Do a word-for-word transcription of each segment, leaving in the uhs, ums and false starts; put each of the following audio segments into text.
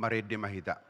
Marende ma hita.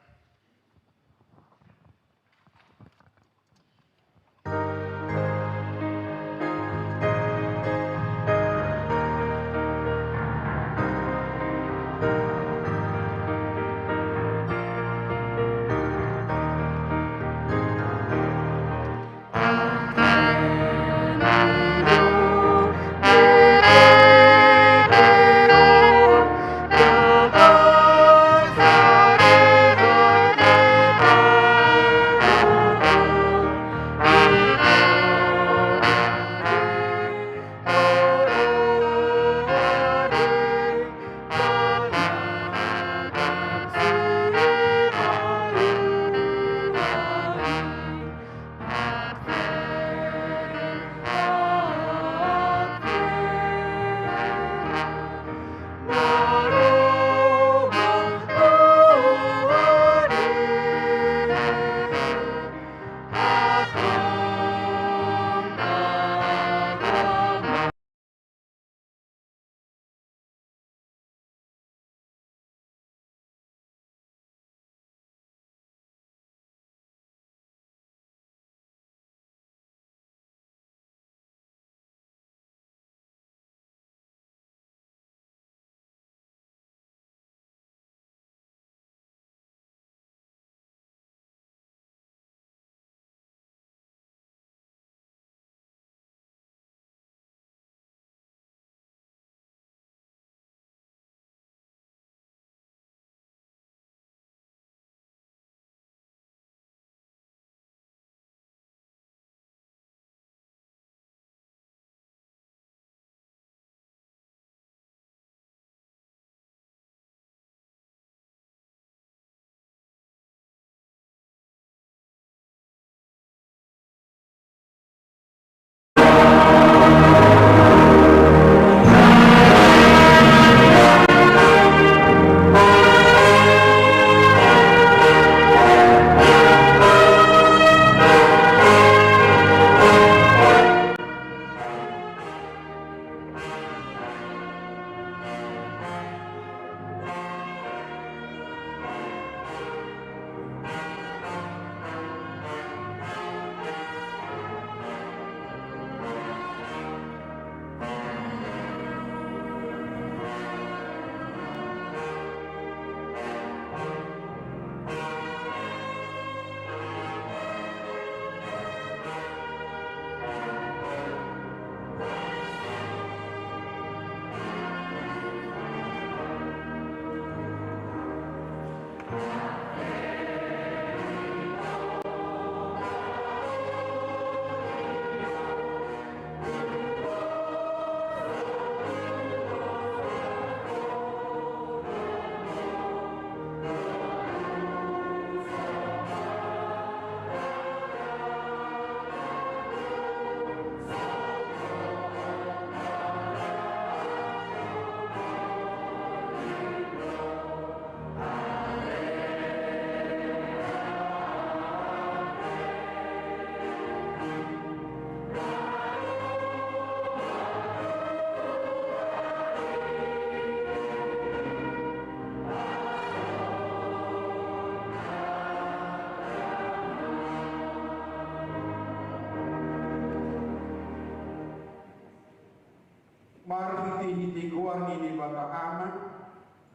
Marhitehite goar ni Debata Ama,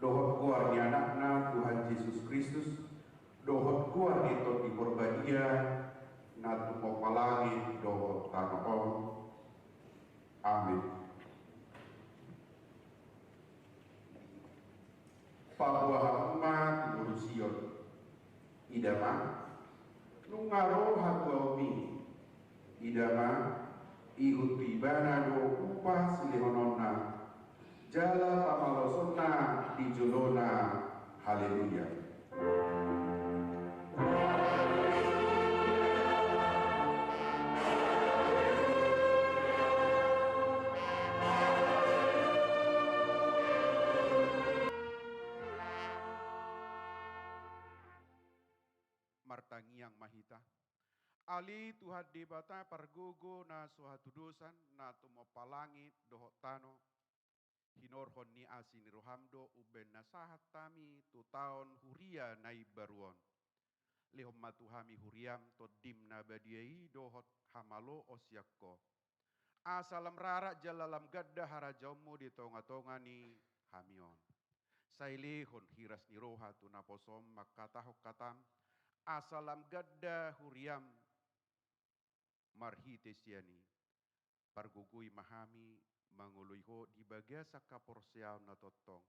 dohot goar ni Anakna Tuhan Jesus Kristus, dohot goar ni Tondi Porbadia, na tumompa langit dohot tano on. Amin. Paboa hamu ma tu ngolu Sion. Ida ma, nunga ro hatuaonmi. Ida ma, ihut tu Ibana do upa silehononna, jala pamalosonna di jolona. Haleluya. Martangiang ma hita. Ale Tuhan Debata pargogo na so hatudosan, na tumompa langit dohot tano, hinorhon ni asi ni roham do umbahen na sahat hami tu taon huria na imbaru on. Lehon ma tu hami huriam Tondim na badia i dohot hamaloon sian Ho. Asa lam rarat jala lam ganda harajaonmu di tonga-tonga ni hami on. Sai lehon hiras ni roha tu naposom mangkatahon hatam, asa lam ganda huriam marhite sian i. Pargogoi ma hami mangoloi Ho di bagasan haporseaon na tongtong.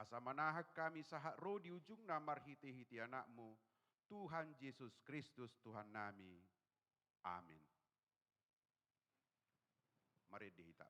Asa manahan hami sahat ro di ujungna marhite-hite Anakmu, Tuhan Jesus Kristus Tuhannami. Amin. Marende hita.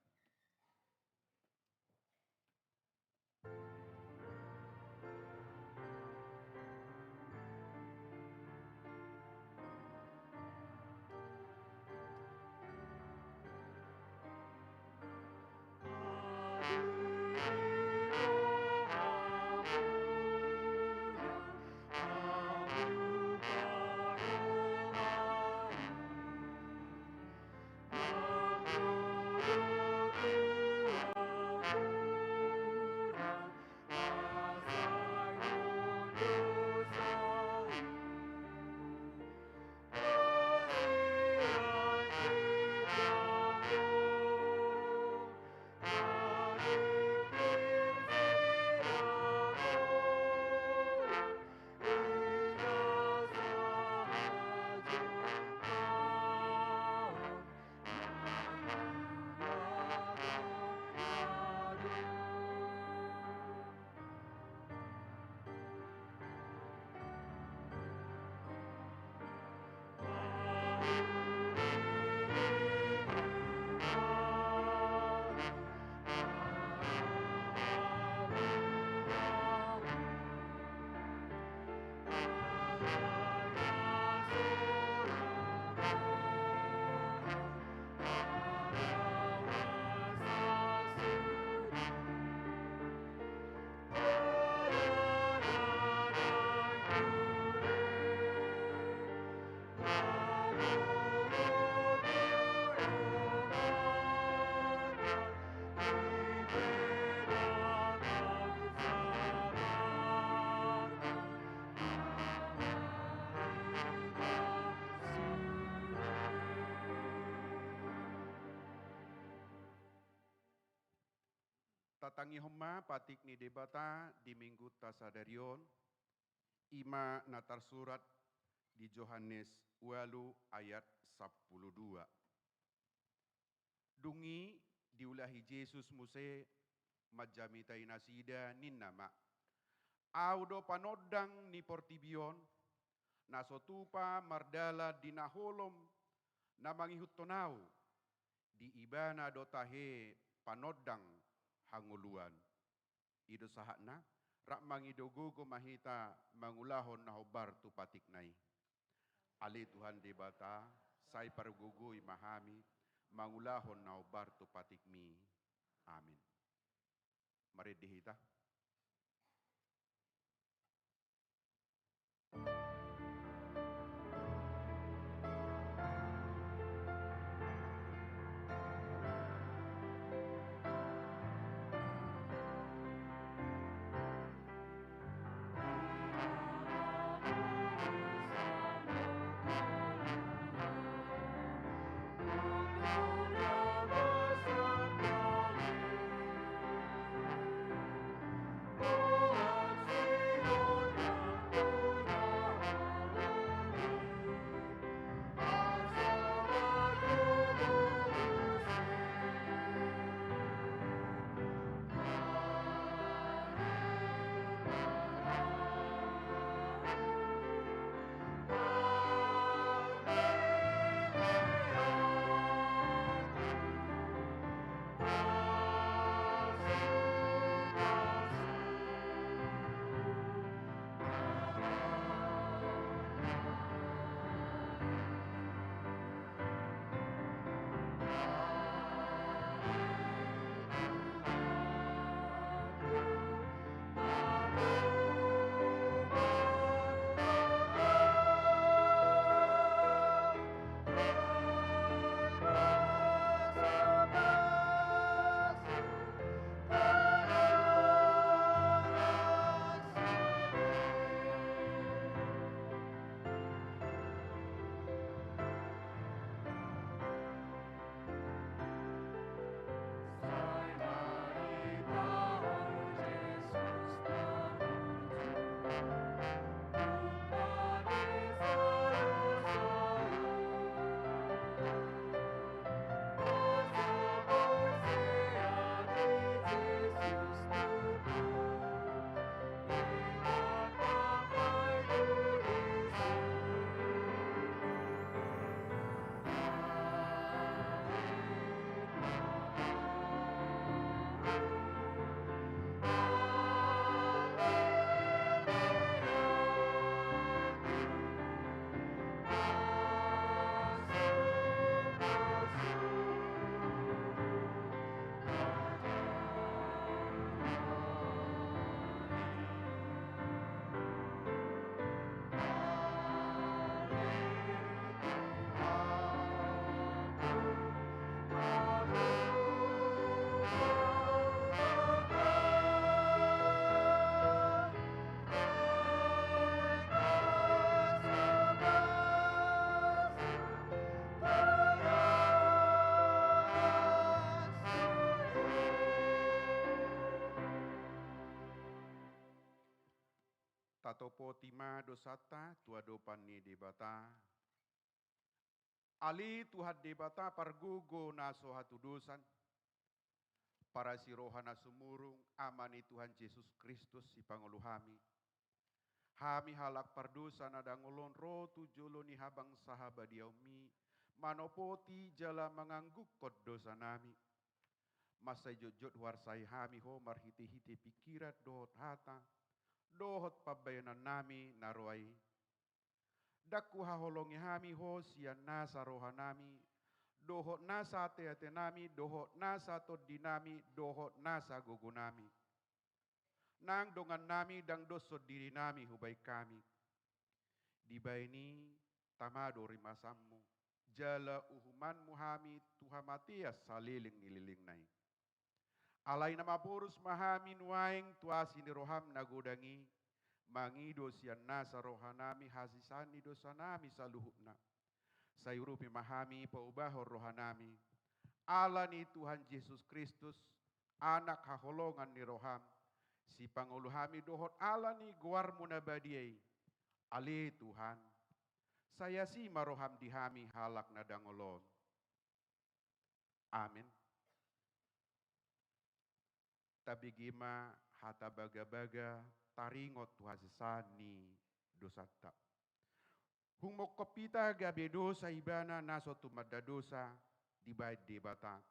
Tatangihon ma patik ni Debata di Minggunta sadari on, i ma na tarsurat di Johannes ualu ayat sampulu dua. Dung i diulahi Jesus muse manjamitai nasida, ninna ma: Ahu do panondang ni portibi on. Na so tupa mardalan di na holom na mangihuthon ahu, di ibana do tahe panondang hangoluan. I do sahatna, rap mangido gogo ma hita mangulahon na hombar tu patikna i. Ale Tuhan Debata, sai pargogoi ma hami mangulahon na hombar tu patikmi. Amin. Marende hita. Tatopoti ma dosanta tu adopan ni Debata. Ale Tuhan Debata pargogo na so hatudosan, parasi roha na sumurung, Ama ni Tuhan Jesus Kristus, sipangolu hami. Hami halak pardosa na dangol on ro tu jolo ni habangsa habadiaonmi, manopoti jala manganggungkon dosanami. Mansai jotjot huarsai hami Ho marhitehite pingkiran dohot hata, dohot pambahenannami na roa i. Ndang huhaholongi hami Ho sian nasa rohanami, dohot nasa ateatenami, dohot nasa tondinami, dohot nasa gogonami. Nang dongannami ndang doshon dirinami hubahen hami. Dibahen i tama do rimasanmu, jala uhumanmu hami tu hamatean saleleng ni lelengna i. Alai na maporus ma hami nuaeng tu asi ni roham na godang i, mangido sian nasa rohanami hasesaan ni dosanami saluhutna. Sai urupi ma hami paubahon rohanami, ala ni Tuhan Jesus Kristus, Anak haholongan ni roham, sipangolu hami dohot ala ni goarmu na badia i. Ale Tuhan, sai asi ma roham di hami halak na dangol on. Amen. Tabege ma hata bagabaga taringot tu hasesaan ni dosanta. Humophop hita gabe dosa ibana na so tumanda dosa dibahen Debata.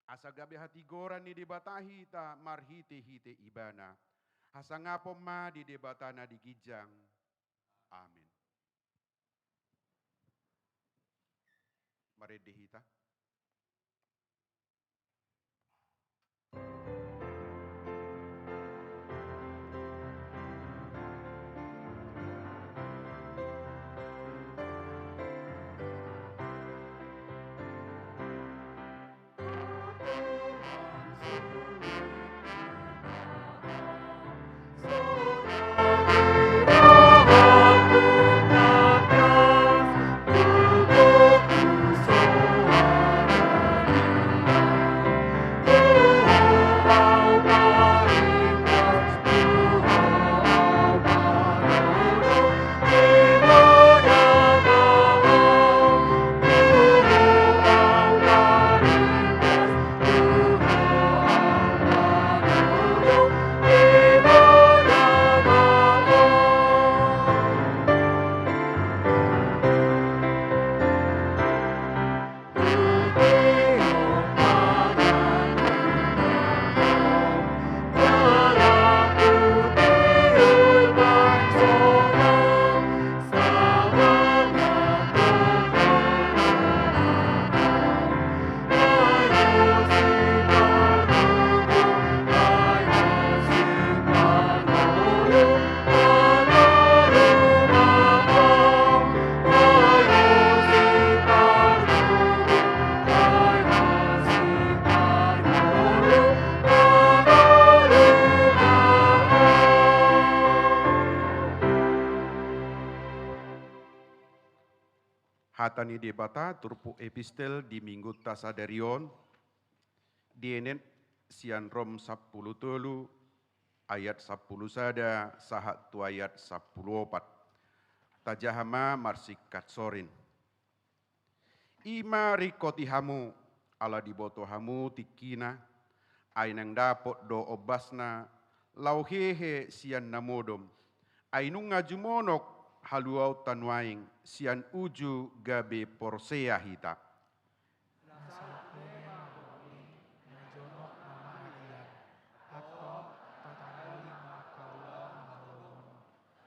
Asa gabe hatigoran ni Debata hita marhitehite ibana. Hasangapon ma di Debata na di ginjang. Amen. Marende hita. Hata ni Debata turpuk epistel di minggunta sadari on, dienet sian Rom sampulu tolu ayat sampulu sada sahat tu ayat sampulu opat. Tajaha ma marsingkat sorin. I ma ringkoti hamu, ala diboto hamu tingkina, ai naeng dapot do ombasna, laho hehe sian na modom, ai nunga jumonok haluaonta nuaeng, sian uju gabe porsea hita. Na salpu ni na borngin, na jonok na mangalian, antong tatangoli ma angka ulaon na holom on,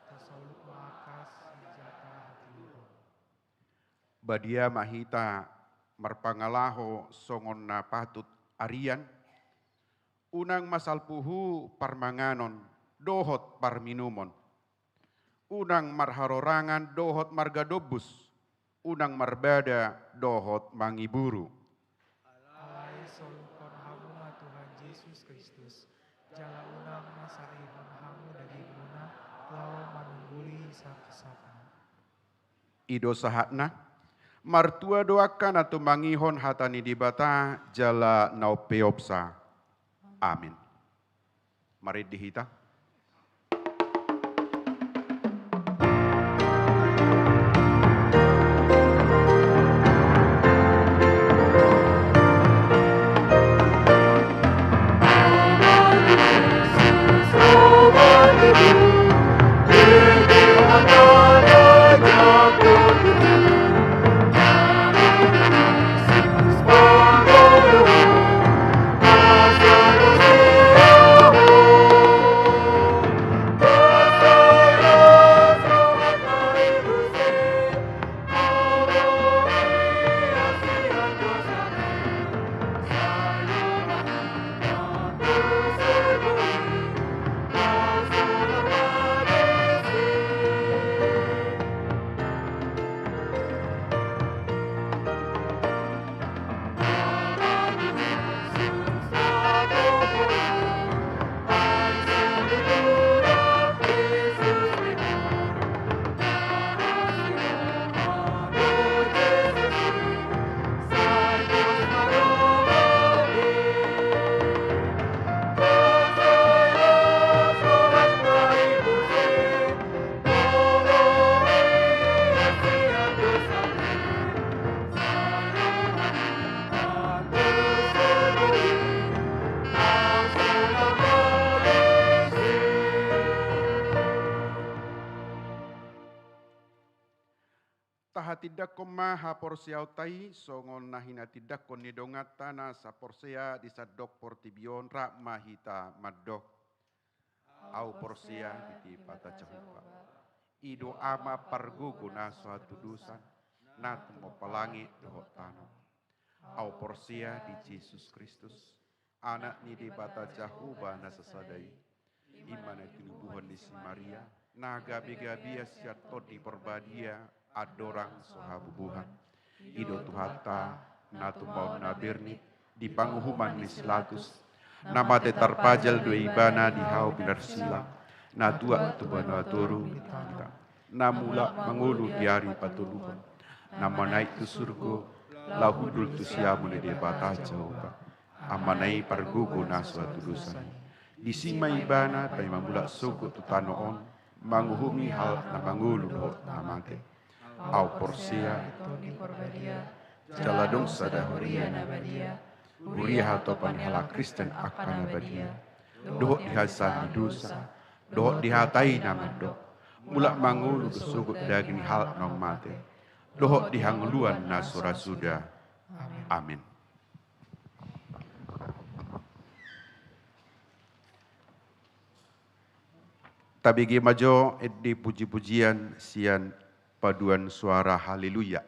tasauluk ma angka sinjata hatiuron. Badia ma hita marpangalaho songon na patut arian, unang masalpuhu parmanganon dohot parminumon, unang marharorangan dohot margadombus, unang marbada dohot mangiburu. Alai solukkon hamu ma Tuhan Jesus Kristus, jala unang ma sarihon hamu dagingmuna laho manungguli hisaphisapna. I do sahatna, martua do angka na tumangihon hata ni Debata jala na umpeopsa. Amin. Marende hita. Tahatindangkon ma haporseaonta i songon na hinatindangkon ni donganta na saporsea di sandok portibi on, rap ma hita mandok. Au porsea di Debata Jahowa, i do Ama pargogo na so hatudosan, na tumompa langit dohot tano. Au porsea di Jesus Kristus, Anak ni Debata Jahowa na sasada i, i ma na tinubuhon ni si Maria, na gabe-gabea sian Tondi Porbadia, andorang so habubuhan. I do Tuhanta, na tumaon na bernit, di panguhuman ni si Latus, na mate tarpajal do ibana di hau pinarsilang, na tuat tu banua toru, na mulak mangolu di ari patoluhon, na manaek tu surgo, laho hundul tu siamun ni Debata Jahowa, Amana i pargogo na so hatudosan i. Disi ma ibana paima mulak sogot tu tano on, manguhumi halak na mangolu dohot na mate. Au porsea, jala adong sada huria na badia, huria hatopan ni halak Kristen angka na badia, dohot di hasesaan ni dosa, dohot di hata i na mandok, mulak mangolu do sogot daging ni halak naung mate, dohot di hangoluan na so ra suda. Amin. Tabege ma jo ende puji-pujian sian paduan suara haleluya.